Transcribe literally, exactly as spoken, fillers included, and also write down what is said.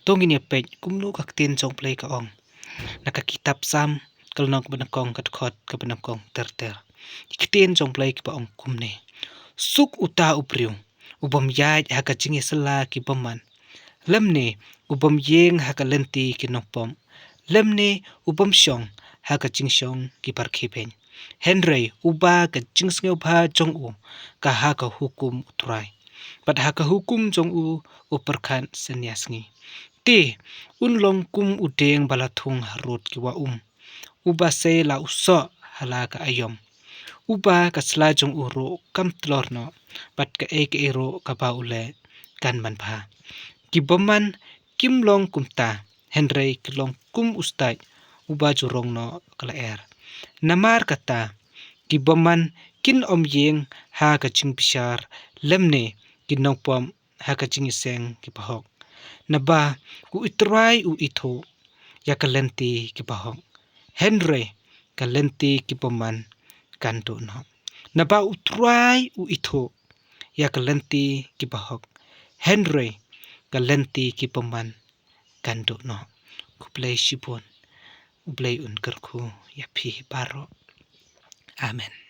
To ngin ïa peit kumno ka ktien jong U Blei ka ong. Na ka kitab Salm ka lynnong kaba nyngkong, ka dkhot kaba nyngkong ter ter. Ki ktien jong U Blei kiba ong kumne: Suk uta u briew u bym ïaid ha ka jingïasylla ki bymman, lymne u bym ïeng ha ka lynti ki nongpop, lymne u bym shong ha ka jingshong ki barkhie beiñ. Hynrei uba ka jingsngewbha jong u ka ha ka hukum U Trai, bad ha ka hukum jong u u pyrkhat synñia sngi. Te un long kum u dieng ba la thung harud ki wah um, uba sei la u soh ha la ka aïom, uba ka sla jong u ruh kam tlor noh, bad kaei kaei ruh kaba u leh kan manbha. Ki bymman kim long kumta, hynrei ki long kum u stait uba ju rong noh ka lyer. Namar kata ki bymman kin ym ïeng ha ka jingbishar, lymne ki nongpop ha ka jingïaseng ki bahok. Naba U Trai u ithuh ïa ka lynti ki bahok, hynrei ka lynti ki bymman kan duh noh. Naba U Trai u ithuh ïa ka lynti ki bahok, hynrei ka lynti ki bymman kan duh noh. Khublei shibun. U Blei un kyrkhu ïa phi baroh. Amen.